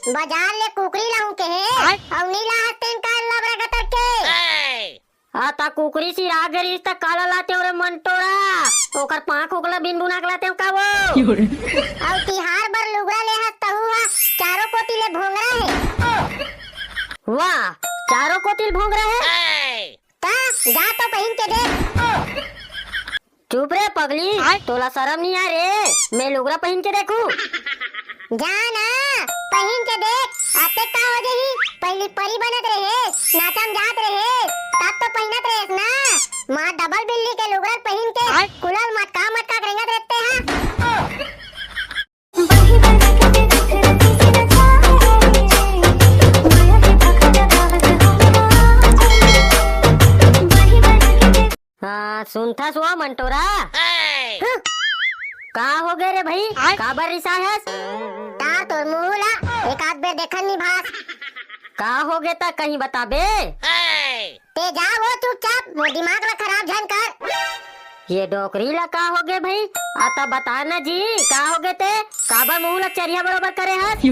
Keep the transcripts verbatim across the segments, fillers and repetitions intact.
बजार ले कुकरी लाहूं के हे, आय। अउ नी लाहस तेन का लबरा गतर के। आ ता कुकरी सिरा गे रिहिस त काला लाते रे मंटोरा, ओकर पांख ओकला बिन बुना के लाते का वो। अउ तिहार बर लुगरा ले हस तहू हा चारों कोती ले भोंगरा हे। वाह, चारों कोती ले भोंगरा हे। ता जा तो पहिन के देख। चुप रे पगली, आय। तोला शरम नहीं आ रे, मैं लुगरा पहिन के देखू। जा ना, पहिन के देख, अतेक का हो जही? पहिली परी बनत रहे, नाचा म जात रहे, तब तो पहिनत रहेस ना। माँ डबल बिल्ली के लुगरा पहिन के आय। कुलल मटका मटका के रेंगत रहते हैं। हाँ, सुनथस वो मंटोरा? हं। का हो गे रे भई? आय। काबर रिसाय हस? तार तोर मुंह ला एक आध बेर देखन नी भास। का हो गे त कहीं बताबे? ते जा वो चुपचाप, मोर दिमाग ला खराब झन कर। ये डोकरी ला का हो गे भई? आता बता ना जी, का हो गे ते? काबर मुंह ला चरिया बरोबर करे हस?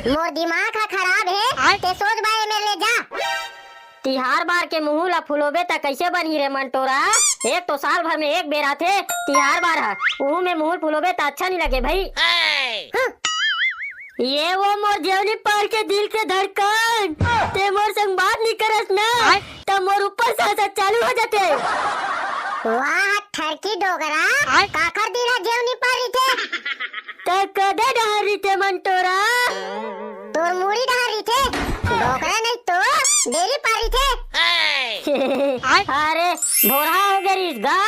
मोर दिमाग हा खराब हे, आय। ते सोच बाय मेर ले जा। तिहार बार के मुहूं ला फुलोबे त कइसे बनही रे मंटोरा? एक तो साल भर में एक बेर आथे तिहार बार ह, उहू में मुहूं फुलोबे त अच्छा नी लगे भई। हं। ये वो मोर जेवनी पार के दिल के धड़कन, ते मोर संग बात नी करस ना, आय। त मोर ऊपर सांसत चालू हो जाथे। वाह ठरकी डोकरा, आय। काखर दिल ह जेवनी पार रहिथे? त कदे डहर रहिथे मंटोरा? तोर मुड़ी डहर रहिथे, डोकरा नहीं तो डेरी पार रहिथे। अरे भोरहा हो गे रिहिस गा,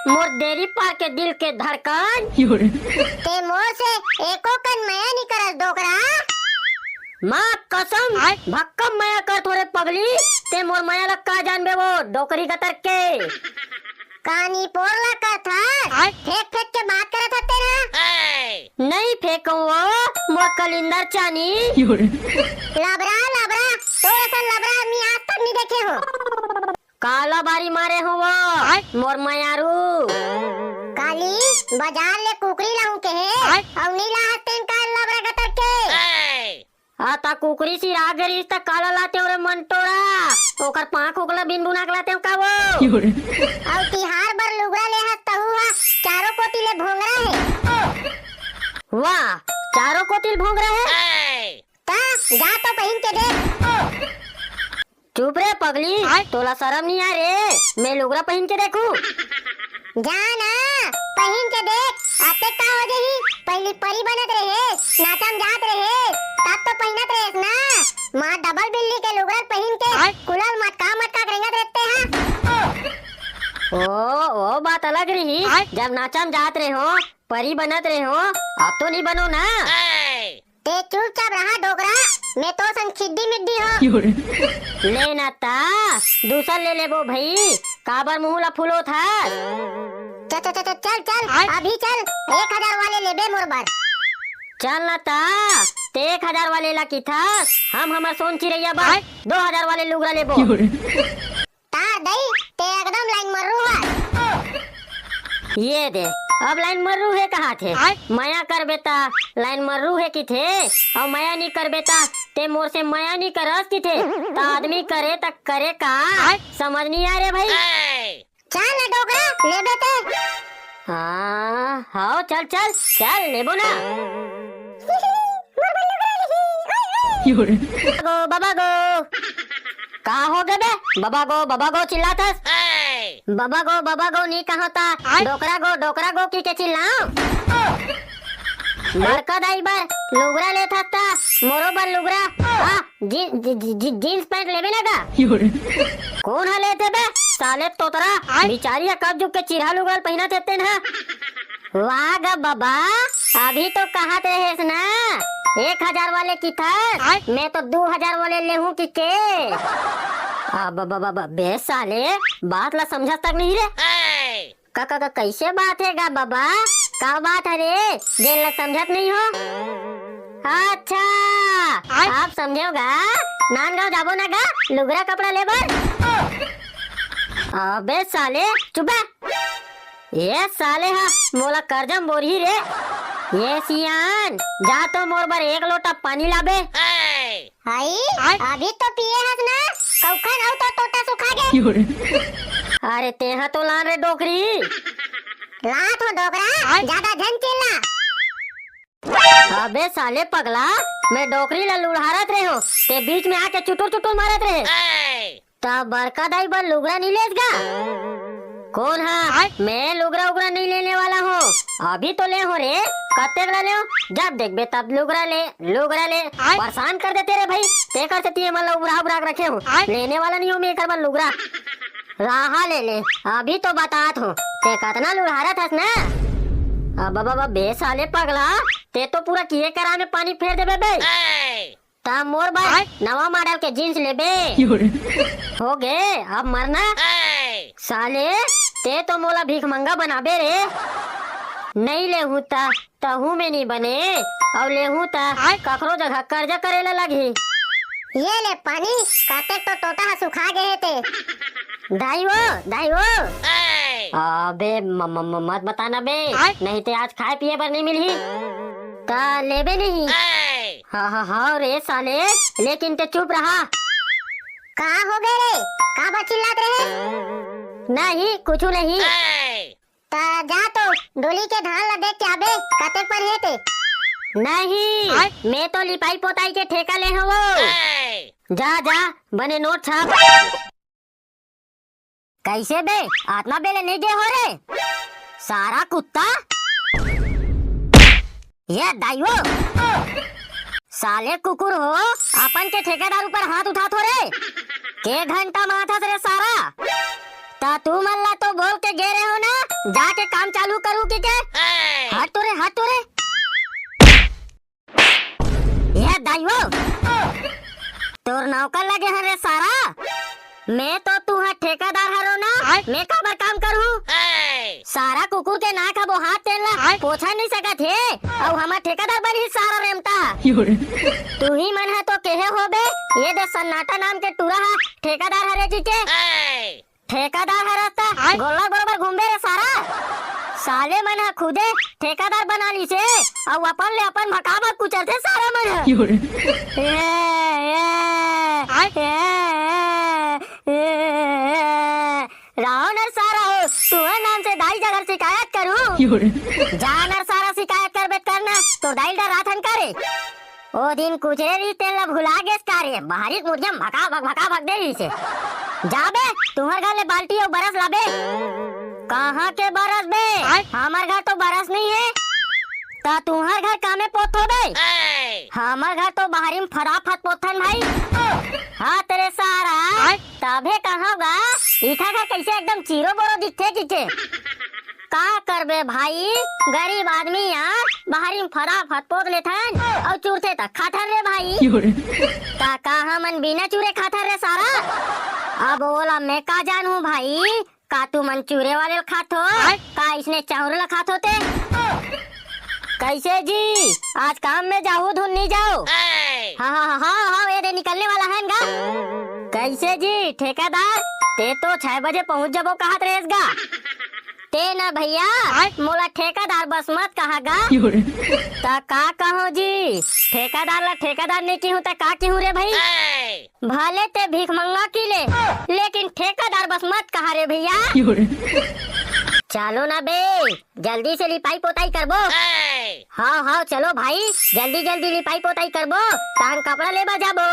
मोर डेरी पार के दिल के धड़कन। ते मोर से एको कन मया नी करस डोकरा। माँ कसम, आय। भक्कम मया करथों रे पगली, ते मोर मया ला का जानबे वो डोकरी गतर के। कानी पोर ला कथस? आय। फेंक फेंक के बात करत हते ना? नहीं फेंकूं वो, मोर कलिंदर चानी। लबरा, लबरा, तोर असन लबरा आदमी आज तक नहीं देखे हो। काला बारी मारे हो वो, आय। मोर मयारू। काली, बजार ले कुकरी लाहूं के हे, आय। अउ नी लाहस तेन का लबरा गतर के। आ ता कुकरी सिरा गे रिहिस त काला लाते रे मंटोरा, ओकर पांख ओकला बिन बुना के लाते का वो। अउ तिहार बर लुगरा ले हस तहू हा चारों कोती ले भोंगरा हे। वाह, चारों कोती ले भोंगरा हे। ता जा तो पहिन के देख। चुप रे पगली, आय। तोला शरम नहीं आ रे, मैं लुगरा पहिन के देखू। जा ना, पहिन के देख, अतेक का हो जही? पहिली परी बनत रहे, नाचा म जात रहे, तब तो पहिनत रहेस ना। माँ डबल बिल्ली के लुगरा पहिन के आय। कुलल मटका मटका के रेंगत रहते हैं। ओ, ओ बात अलग रही, आय। जब नाचा म जात रहे हो, परी बनत रहे हो, अब तो नहीं बनो ना। ते चुपचाप रहा डोकरा, मैं तो संग खिद्दी मिद्दी हो। ले ना ता, दूसर ले लेबो भई, काबर मुंह ला फुलोथस? चल, चल, चल, चल, चल, चल, आय। अभी चल, एक हजार वाले लेबे मोर बर। चल ना ता, ते एक हजार वाले ला किथस, हम हमर सोन चिरैया बर आय। दो हजार वाले लुगरा लेबो। तार दई, ते एकदम लाइन मर्रू हस। ये दे, अब लाइन मर्रू हे कहाथे। आय। मया करबे ता लाइन मर्रू हे किथे, अउ मया नी करबे ता ते मोर से मया नी करस किथे। त आदमी करे त करे का? आय। समझ नहीं आ रे भाई। चल ना डोकरा, लेबे ते। हाँ, हाव, चल, चल, चल, लेबो ना। बाबा गो, बाबा गो। का हो गे बे? बाबा गो, बाबा गो चिल्लाथस? बाबा गो, बाबा गो नी कहो ता। आय। डोकरा गो, डोकरा गो की के चिल्लाओ? बड़का दाई बर लुगरा लेथस ता, मोरो बर लुगरा। हाँ, जी-, जी-, जी-, जी-, जींस पैंट लेबे ना गा? कौन ह लेथे बे? साले तोतरा, आय। बिचारी ह कब जुग के चिरहा लुगरा ल पहिनत हे तेन ह। वाह गा बबा, अभी तो कहत रहेस ना, एक हजार वाले किथस, आय। मैं तो दू हजार वाले लेहूं कि के। आ, ब-, ब-, ब-, ब-, बे साले, बात ला समझस तक नहीं रे। का, का, का, कैसे बात हे गा बबा? का बात हे रे? जेन ला समझत नहीं हो? अच्छा, आय। आप समझेव गा? नांदगांव जाबो ना गा, लुगरा कपड़ा लेबर? अबे साले, चुप बे। ए साले हा, मोला करजा म बोरही रे। ये सियान, जा तो मोर बर एक लोटा पानी लाबे। हई, अभी तो पिए हस ना, कौखन अउ तो टोटा सुखा गे। अरे तेहा तो लान रे डोकरी। लात हो डोकरा, जादा झन चिल्ला। अबे साले पगला, मैं डोकरी ला लुढ़ारत रेहेंव, ते बीच में आके चुटुर चुटुर मारत रहे। त बड़का दाई बर लुगरा नइ लेस गा? कोन हा? मैं लुगरा उगरा नइ लेने वाला हूँ। अभी तो ले हूँ रे, कतेक ला ले हूँ? जब देखबे तब लुगरा ले, लुगरा ले। परेशान कर देते रे भाई, तेकर सेती एमन ला उबरा उबरा के रखे हूँ। लेने वाला नइ हूँ मैं एकर बर लुगरा। रहा ले ले, अभी तो बतात हूँ, ते कतना लुढ़ारत हस ना। अब, अब, अब, बे साले पगला, ते तो पूरा किए करा में पानी फेर देबे बे। त मोर बर नवा मॉडल के जींस लेबे। हो गे, अब मरना। साले, ते तो मोला भीख मंगा बनाबे रे। नइ लेहूं त तहू में नइ बने, अउ लेहूं त कखरो जगह कर्जा करे ला लगही। ये ले पानी, कतेक तो टोटा ह सुखा गे हे ते। दाई वो, दाई वो। अबे म-, म-, म-, मत बताना बे, नहीं ते आज खाए पिए बर नइ मिलही। त लेबे नहीं। हाँ, हाँ, हाँ रे साले, लेकिन ते चुप रहा। का हो गे रे? का बर चिल्लात रहे? नहीं, कुछू नहीं। त जा तो डोली के धान ला देख के आबे, कतेक पर हे ते। नहीं, मैं तो लिपाई पोताई के ठेका ले हवो। जा, जा, बने नोट छाप। कैसे बे, आतना बेले नइ गे हो रे, सारा कुत्ता? ये दाई वो, साले कुकुर हो, अपन के ठेकेदार ऊपर हाथ उठात हो रे। के घंटा माथस रे सारा? त तू मन ला तो बोल के गे रहे हो ना, जाके काम चालू करू कि के? हट तो रे, हट तो रे। ये दाई वो, तोर नौकर लगे हन रे सारा। मैं तो तुंहर ठेकेदार हरो ना, मैं काबर काम करूं? सारा कुकुर के नाक ह बोहात तेन ला पोछा नइ सकत हे, अउ हमर ठेकेदार बनही सारा रेमटा। तुही मन ह तो केहे होबे, ये दे सन्नाटा नाम के टूरा ह ठेकेदार हरे जी के। ठेकेदार हरस त गोल्ला बरोबर घूमबे रे सारा। साले मन ह खुदे ठेकेदार बना लिसे, अउ अपन ले अपन भकाभक कुचरथे सारा मन ह। ए, ए, ए, ए, ए, ए, राव नर सारा हो, तुंहर नाम से दाई जगर शिकायत करूं? जा नर सारा शिकायत करबे त करना, तोर दाई ल डराथन का रे? ओ दिन कुचरे रहिस तेन ला भुला गेस का रे? बाहरी मुरझम भका भक भका भक दे रहिस हे। जा बे, तुंहर घर ले बाल्टी अउ बरस लाबे। कहाँ के बरस बे? हमर घर तो बरस नइ हे। त तुंहर घर कामे पोत होबे? हमर घर तो बाहरी में फदाफद पोतथन भाई। हाँ तेरे सारा, तभे कहाँ गा, इखा घर कैसे एकदम चीरो बोरो दिखथे किके। का करबे भाई, गरीब आदमी आ, बाहरी में फदाफद पोत लेथन अउ चुरथे त खाथन रे भाई। त का हमन बिना चुरे खाथन रे सारा? अब ओला मैं का जानहूं भाई, का तुमन चुरे वाले ल खाथो? का इसने चाउर ल खाथो ते? कैसे जी, आज काम में जाहू धुन नइ जाओ? हाँ, हाँ, हाँ, हाँ, हाँ, ये दे निकलने वाला है इनका। कैसे जी ठेकेदार, ते तो छह बजे पहुंच जबो कहत रहेस गा। ते ना भैया, मोला ठेकेदार बस मत कहा गा। त का कहूं जी, ठेकेदार ला ठेकेदार नइ किहूं त का किहूं रे भाई? भले ते भीख मंगा की ले, लेकिन ठेकेदार बस मत कहा रे भैया। चलो ना बे, जल्दी से लिपाई पोताई करबो। हाव, हाव, चलो भाई, जल्दी जल्दी लिपाई पोताई करबो, तान कपड़ा लेबा जाबो।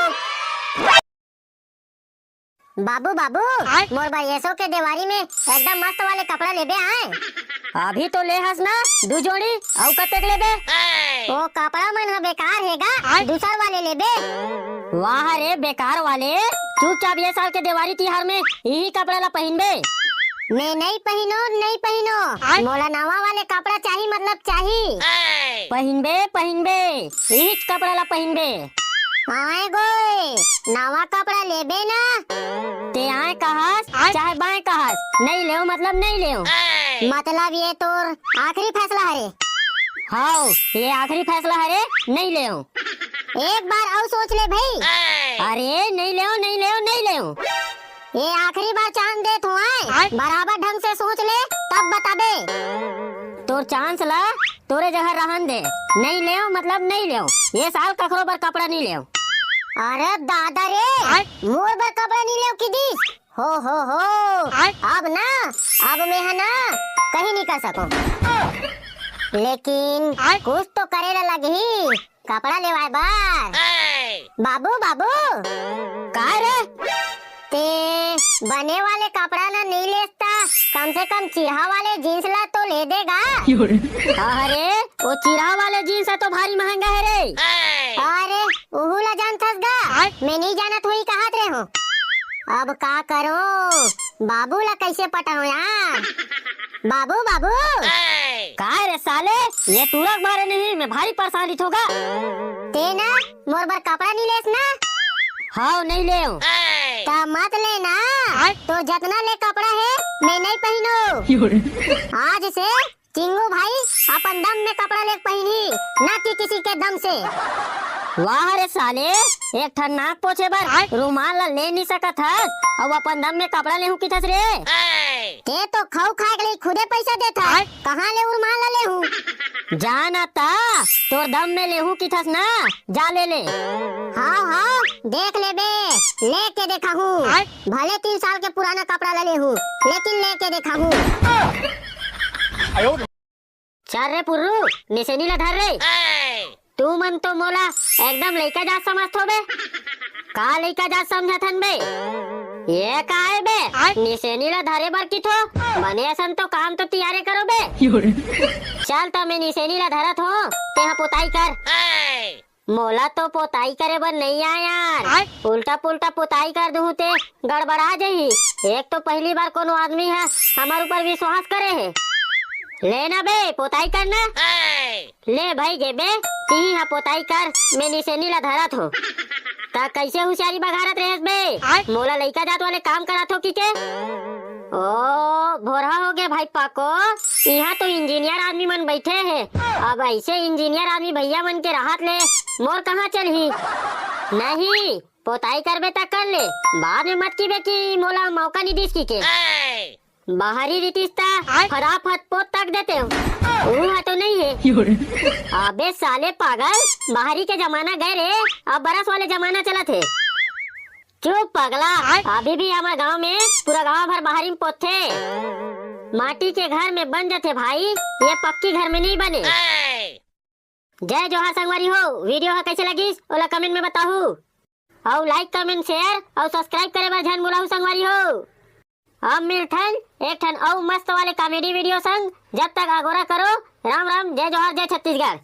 बाबू, बाबू, मोर बर एसो के देवारी में एकदम मस्त वाले कपड़ा लेबे आए। अभी तो ले हस ना दू जोड़ी, अउ कतेक लेबे? ओ कपड़ा मन ह बेकार हे गा, दूसर वाले लेबे। वाह रे बेकार वाले, चुपचाप ये साल के देवारी तिहार में इही कपड़ा ला पहिनबे। मैं नइ पहिनो, नइ पहिनो, मोला नवा वाले कपड़ा चाही, मतलब चाही। पहिनबे, पहिनबे, इहीच कपड़ा ला पहिनबे। आए गोय, नवा कपड़ा लेबे ना? ते आए कहस, चाहे बाएं कहस, नइ लेव मतलब नइ लेव। मतलब ये तोर आखिरी फैसला हरे? हाव, ये आखिरी फैसला हरे, नइ लेव। एक बार अउ सोच ले भाई। अरे, नइ लेव, नइ लेव, नइ लेव। ये आखिरी बार chance देत हूँ, आए? बराबर ढंग से सोच ले, तब बताबे। तोर chance ला तोरे जगह रहन दे, नहीं लेव मतलब नहीं लेव, ये साल कखरो बर कपड़ा नहीं लेव। अरे दादा रे, मोर बर कपड़ा नहीं लेव किदिस? हो हो हो। अब ना, अब मैं ह ना कहीं नहीं कर सकूं, लेकिन कुछ तो करे ला लगही कपड़ा लेवाए बर। बाबू, बाबू। का रे? ते बने वाले कपड़ा ना नहीं लेस ता, कम से कम चिरहा वाले जींस ला तो ले देगा। अरे, वो चिरहा वाले जींस ह तो भारी महंगा हे रे। अरे, उहू ला जानथस गा? मैं नहीं जानत होही कहत रहे हूँ। अब का करो, बाबू ला कैसे पटाऊं यार? बाबू, बाबू। काय रे साले, ये टूरा के बारे नहीं, मैं भारी परेशान रहिथों गा। ते ना मोर बर कपड़ा नहीं लेस ना? हाव, नहीं लेव। त मत ले ना। तोर जतना ले कपड़ा हे, मैं नहीं पहिनो। आज से चिंगू भाई अपन दम में कपड़ा लेके पहिनही, ना कि किसी के दम से। वाह रे साले, एक ठन नाक पोछे बर रुमाल ला ले नहीं सकत हस, अउ अपन दम में कपड़ा लेहूं किथस रे। ते तो खऊ खाए के लिए खुदे पैसा देथस, कहाँ ले रुमाल ला लेहूं? जा ना ता, तोर दम में लेहूं किथस ना, जा ले ले। हाव हाव, देख लेबे, लेके देखाहूं। भले तीन साल के पुराना कपड़ा ला लेहूं, लेकिन लेके देखाहूं। चल रे पुर्रू, निसेनी ला धर रे। तू मन तो मोला एकदम लइका जात समझत हो बे। का लइका जात समझत हन बे? ये का हे बे? निसेनी ला धरे बर किथो? बने असन तो काम तो तियारे करो बे। चल त मैं निसेनी ला धरत हो, तेहा पोताई कर। मोला तो पोताई करे बर नहीं आय यार। उल्टा पुल्टा पोताई कर दूं ते गड़बड़ा जही। एक तो पहली बार कोनो आदमी ह हमर ऊपर विश्वास करे हे। ले ना बे, पोताई करना। ले भाई गे बे, तिही ह पोताई कर, मैं निसेनी ला धरत हो। त कैसे हुसियारी बघारत रहेस बे? मोला लइका जात वाले काम करात हो कि के? ओ, भोरहा हो गे भाई पाको, इहाँ तो इंजीनियर आदमी मन बैठे हे। अब ऐसे इंजीनियर आदमी भैया मन के रहत ले मोर कहाँ चलही? नहीं, पोताई करबे त कर ले, बाद में मत किबे कि मोला मौका नहीं दिस कि के। बाहरी रितिस त फटाफट पोत तक देते हो, उहा तो नहीं हे। अबे साले पागल, बाहरी के जमाना गए रे, अब बरस वाले जमाना चलत हे। चुप पगला, अभी भी हमर गांव में पूरा गांव भर बाहरी में पोतथे। माटी के घर में बन जथे भाई, ये पक्की घर में नहीं बने। जय जोहार संगवारी हो, वीडियो ह कैसे लगिस ओला कमेंट में बताहू, अउ लाइक, कमेंट, शेयर अउ सब्सक्राइब करे बर झन भुलाहू संगवारी हो। अब मिलथन एक ठन अउ मस्त वाले कॉमेडी वीडियो संग, जब तक अगोरा करो, राम राम, जय जोहार, जय छत्तीसगढ़।